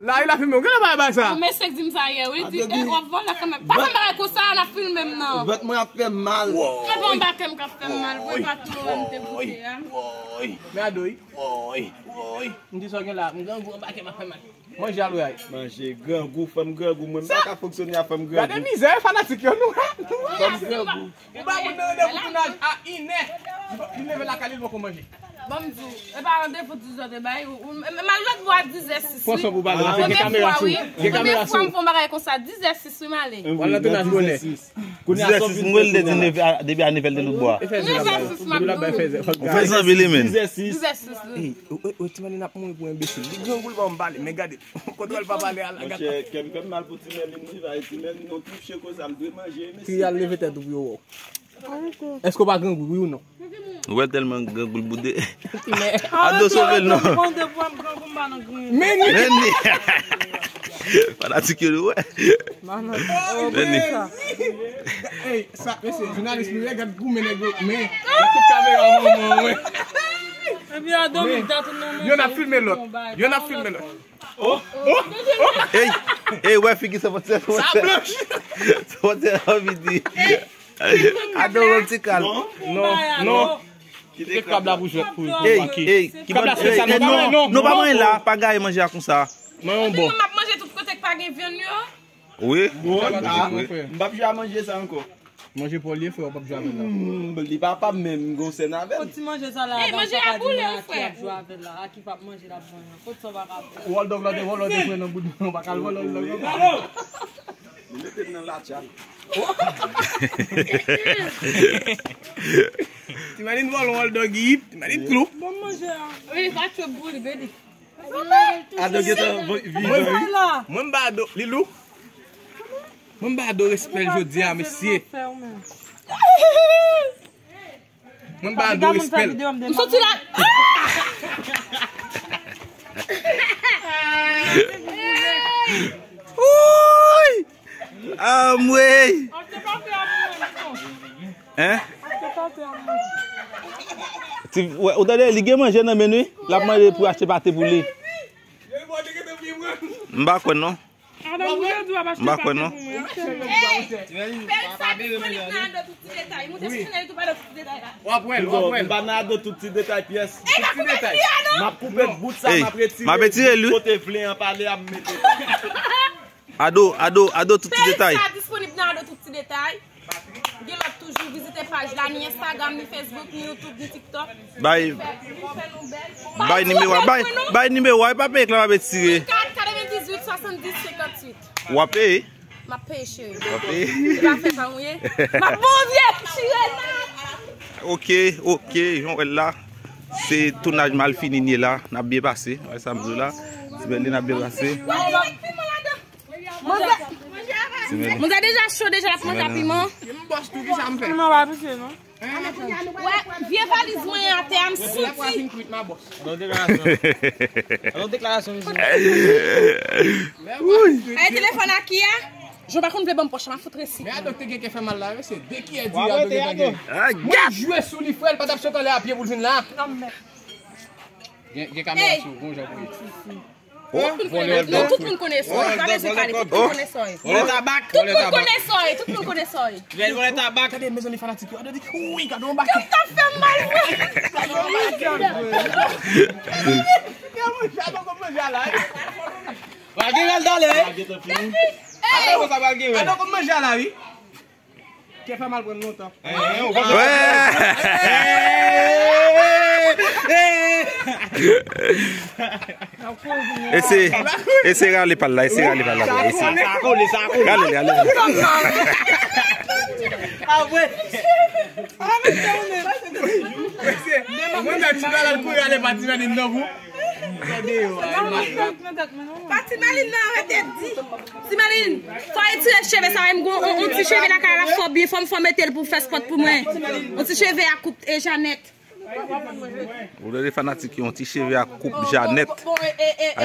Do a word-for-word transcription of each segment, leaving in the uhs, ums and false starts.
Lari la filme w, gen lè bagay sa. Yon mesye k di m sa yè, wi, li di, "Eh, w ap vòlè kanmenm." Pa fè m bagay konsa, n ap filme m nan. Vant mwen ap fè m mal. Se pa anba kè m k ap fè m mal, vre, patwon, m te goute a. Men ado, wi. M di sa w gen la, m grangou anba kè m ap fè m mal. Manje al wè ay. Manje grangou, fanm grangou, mwen m pa ka fonksyone a fanm grangou. Gade mizè, fanatik yo, nou. Fanm grangou. Ou bay moun nan randevou tounaj a inè. Li leve lakay li, li poko manje. Ban m di w, e pa randevou dizè te bay, ou, ou, m, m al lòt bò a dizè sis, wi. Pran swen pou w pa la, gen kamera sou, gen kamera sou. Premye fwa m fè yon bagay konsa, dizè sis, wi, m ale. W al nan tounaj bonè. Kounye a dizè sis, m rele depi a, depi a nevè l te lòt bò a. Dizè sis, m ap di w. Ou fè zanmi li menm. Dizè sis. Dizè sis, wi. Ey, o, o, o, ti Mèlin ap mouri pou enbesil. Li grangou, l pa m pale, men gade. Kontwòl pa pale a la, gata. Monchè, kè m fè m mal pou ti Mèlin, wi, bay ti Mèlin yon tou. Che konsa, m dwe manje, mesye. Kriye al leve tèt ou pou yo wè w. Èske w pa grangou, wi ou non? Ou wè tèlman grangou l boude. Ado sove l non. Men ni. Men ni. Fanatik yo, wè. Men ni. Ey, sa, mesye, jounalis nou ye, gad goumen nèg yo, men, gad tout kamera manman, wè. Epi a domi dat ou nan men. Yo n ap filme lòt. Yo n ap filme lòt. Oh, oh, oh. Ey, ey, wè figi sa fòtè, sa fòtè. Sa blanch. Sa fòtè anvi di. Ado wè ti kal. Non, non. Kite krab la pou jwèt pou, pou ey, ey, ki krab la, se sa, non, non, non, pa mwen la, pa gaye manje a konsa. Mwen yon bon. M ap manje tout kote k pa gen vyann yo. Wi. Bon, m p ap jwe a manje sa ankò. Manje pa w li ye, frè, w p ap jwe avè l la. Hmm, li pa pa menm gon sèn avè l. Fò ti manje sa la, ey, manje a boule, frè. Ki ap jwe avè l la, a ki p ap manje l ap vanyan. Kot sa w pa ka fè? Wòl dòg la te vòlò te pran nan bout, w pa ka al vòlò l nan. Li mete l nan latchal. Ti Mèlin vòlò wòl dòg, ti Mèlin klou. Bon manje a. Wi, pa tchwe boule, baby. Ado gentan vivan, wi. Mwen ba Ado, Lilou. Mwen ba Ado respè l jodi a, mesye. Mwen ba Ado respè l. M soti la. Wouy! Anmwey! Hein? Ti, wè, ou tande, li gen manje nan men l, wi. L ap mande pou achte pate pou li. M pa kwè, non. M pa kwè, non. W ap wè l, w ap wè l. M pa nan Ado tout ti detay pyès. Tout ti detay. M ap koupe bout sa, m ap retire l, wi. Kote vle an pale a, m mete. Ado, Ado, Ado tout ti detay. Pèl sa disponib nan Ado tout ti detay. Gen lòt toujou, vizite paj la, ni Instagram, ni Facebook, ni YouTube, ni TikTok. Bay, bay nimewo a, bay, bay nimewo a, e pa peye k la m ap retire. Kat katrevendizuit swasanndis senkantuit. W ap peye? M ap peye, cheri. W ap peye? Li pa fè pa mouye. M ap bon vye chire la. Ok, ok, jan w wè l la. Se tounaj malfini n ye la. N ap byen pase. Wè sa m di w la. Ti Mèlin, n ap byen pase. Ti Mèlin. Manzè deja cho, deja l ap manje a piman. M bòs tou, kisa m fè? Piman pa pike, non. Wè, vye valiz mwen atè a, m santi. Bon deklarasyon. Bon deklarasyon, mesye. Ay, telefòn a ki a? Jan pa konn vle ban m pòch, m a fout resi. Men Ado te gen kè fè mal la, wi, se de kiyè di Ado gentan gen. Mwen jwe sou li, frè, l pa t ap sot anlè a pye pou l vin la. Gen, gen kamera sou, gon jan pou ye. Tout moun konnen, non, tout moun konnen sa. Pa bezwen pale, tout moun konnen sa. Tout moun konnen sa, tout moun konnen sa. Vèl vòlè tabak. Gade, mezanmi, fanatik yo. Ado di, wi, gade yon bakè. Kè m t ap fè m mal, frè. Gade yon bakè. Gade yon bakè. Pral gen rèl talè. Ey! Ado konn manje a la, wi. Kè fè mal pran lontan. Wè. Ese, ese rale pal la, ese rale pal la, ese. Rale, rale. Mwen mèt ti malad pou rale pati nan li nan pou. Pa Ti Mèlin nan, arete di. Ti Mèlin, fò retire cheve sa, m gon on, on ti cheve lakay la, fò byen, fò m, fò mete l pou fè spòt pou mwen. On ti cheve a koup e Janèt. Ou tande fanatik yo, on ti cheve a koup Janèt. Bon, e, e, e, e,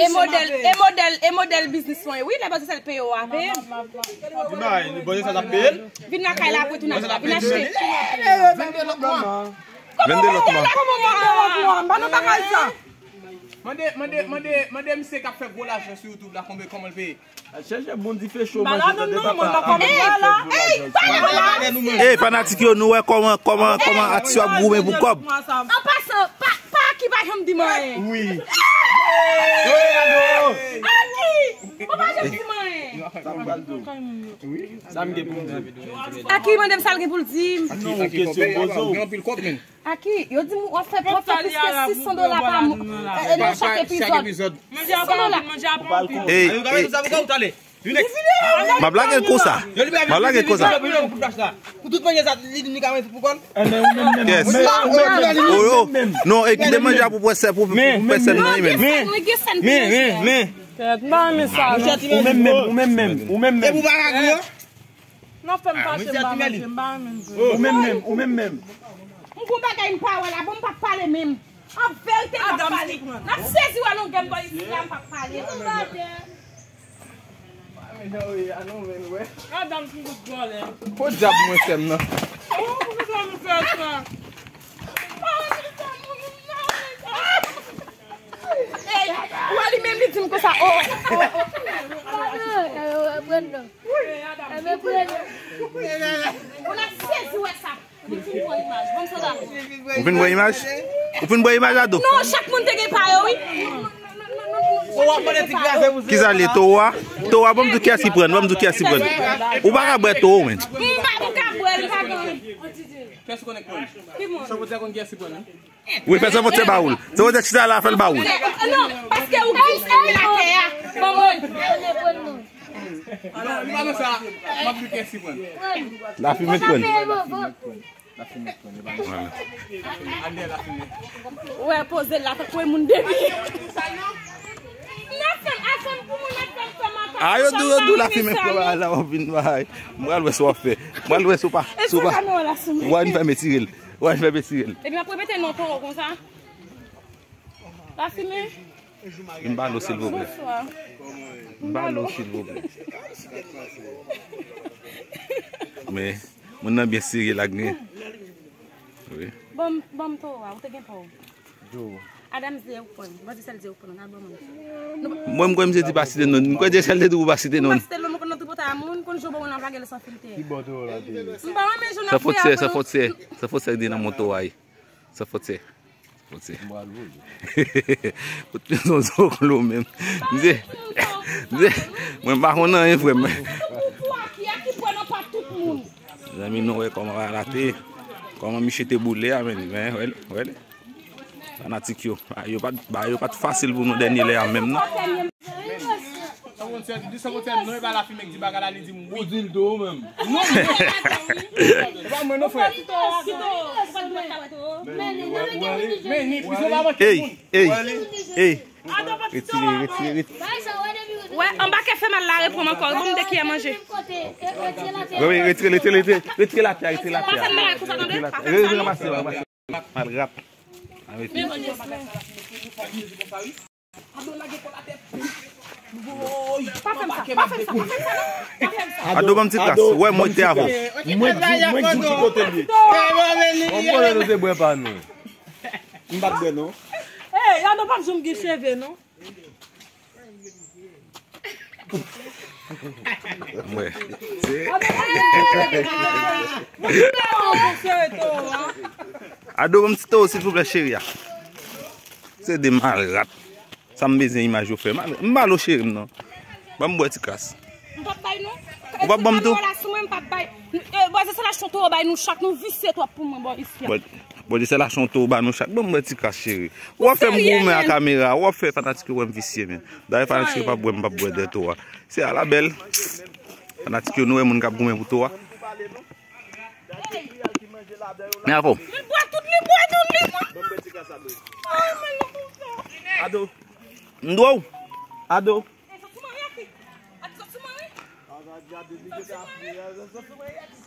e modèl, e modèl, e modèl biznis mwen, wi, lè bòzè sèl peye w a peye. Di bay, bòzè sèl ap peye l. Vin lakay la apre tou, n a vin achte. Vennde lòt mwa. Vennde lòt mwa. M pa nan bagay sa. Mande, mande, mande, mande misye k ap fè gwo lajan sou YouTube la, konbyen, kòman l peye? Al chèche bon dife cho manje tande papa. Ey, ey, ey, ey, ey, ey, ey, ey, ey, ey, ey, ey, fanatik yo, nou wè kòman, kòman, kòman Aki ap goumen pou kòb. An pasan, pa, pa Aki pa janm di m anyen. Wi. Aki! Ou pa janm di m anyen. Sa m gen pou m di. Aki mande m sa l gen pou l di m. Aki, kesyon poze w. Gen anpil kòb, men. Aki, yo di m w ap fè, w ap fè plis ke sis san dola pa mwa. E, e nan chak epizòd. Sis san dola. Ey, ey. M ap lage l konsa. M ap lage l konsa. Pou tout manje sa, li di m li ka manje pou kò l. Yes. Oh, yo. Non, e kite manje a pou pwè sè, pou, pou pwè sè nan li menm. Men, men, men. Ou menm menm, ou menm menm, ou menm menm. E pou pa ka gwo? Nan fè m fache, m pa manje, m pa renmen vre. Ou menm menm, ou menm menm. M gon bagay m pa wè la, bon, m p ap pale menm. An verite, m p ap pale. N ap sezi wè longè m bò isi la, m p ap pale. Madanm ki kout vòlè. Kot dyab mwen fè m nan? Ou, ou fè m fè sa? Ey, ou wè li menm li di m konsa, oh, oh, oh. Ou n ap sezi wè sa. Ou fin pran imaj, bon sòda. Ou fin pran imaj? Ou fin pran imaj, Ado? Non, chak moun te gen pa yo, wi. Kisa l ye, towo a? Towo a, ban m di w kiyès ki pran, ban m di w kiyès ki pran. Ou pa ka bwè towo, men. M pa, m ka bwè l, m pa gen. Kiyès ou konnen ki pran? Ki moun? San fwontyè konn kiyès ki pran, wi. Wi, fè San Fwontyè ba ou l. San Fwontyè chita la, fè l ba ou l. Non, paske ou gen sou latè a. Ban mwen. Non, li pa nan sa. M ap di kiyès ki pran. Lafimen k pran. Lafimen k pran, li pa nan sa. Vwala. Ande lafimen. Wè, poze l la, fè kwe moun depi. N ap fè m, al fè m pou moun, n ap fè m fè m ankò. A, yo di w, yo di w lafimen k pran la, w ap vin bay. M pral wè sa w ap fè. M pral wè si w pa, si w pa. Ou pa vin fè m etire l. Ou pa vin fè m etire l. Epi m ap repete non towo konsa. Lafimen. Vin ba nou, silvouplè. Bonswa. Vin ba nou, silvouplè. Men, moun nan byen serye la, gen. Wi. Ban m, ban m towo a, ou te gen pa w. Adam di ou pran. Ban di sèl di ou pran, al ban moun. Mwen, m kwè misye di pa site non. M kwè di sèl te di ou pa site non. M pa site non, nou konn nan tripotay a moun, konn jan w ap lage l san filtè. Ki bò towo la te ye? M pa renmen jan w ap fè a. San fwontyè, san fwontyè. San fwontyè di nan moto a ye. San fwontyè. Fwontyè. Ou te zonzon klo menm. Mze, mze, mwen pa konn anyen, frè m. Zanmi, nou wè kòman bagay la te, kòman misye te boule a, men, men, wè l, wè l. Fanatik yo, bagay yo pa t, bagay yo pa t fasil pou nou dènye lè a menm, non. San fwontyè, di San fwontyè non, e pa lafimen k di bagay la, li di m wi. Ou di l tou ou menm. Non, men. E pa mwen non, frè. Men ni, pizon pa manke moun. Ey, ey, ey. Retire, retire, retire. Wè, anba kè fè mal la, reprann ankò. Bon, m dekè manje. Wi, wi, retire, retire, retire. Retire lapyè, retire lapyè. Pa fè m bagay konsa, tande? Pa fè m sa, non. Retire, ranmase, ranmase. Mal rap. Arete. Pa fè m sa, pa fè m sa, pa fè m sa, non. Pa fè m sa. Ado, ban m ti kras. Wè, mwen te avè w. Mwen di, mwen di ki kote l ye. Bon, mwen nou te bwè pa nou. M pa t bwè, non. Ey, Ado p ap janm gen cheve, non. Mwen. Ado, ban m ti towo, silvouplè, cheri a. Se de mal rat. Sa m bezwen imaj yo fè. M ba l o cheri m non. Ban m bwè ti kras. M p ap bay non. Ou p ap ban m tou? Kamera la sou mwen, m p ap bay. Eh, bò, se sèl aksyon towo bay nou chak, nou visye twòp pou mwen, bò, isi a. Bò, bò, se sèl aksyon towo ba nou chak. Ban m bwè ti kras, cheri. Ou ap fè m goumen a kamera, ou ap fè fanatik yo wè m visye, men. Dayè fanatik yo p ap wè m, p ap bwè de towo a. Se a la bèl. Fanatik yo, nou wè moun k ap goumen pou towo a. Men avè w. Li bwè tout, li bwè tout, li bwè. Ay, men nou konsa. Ado. M dwe w. Ado. E, sot sou mari, Aki. Aki, sot sou mari. Sot sou mari.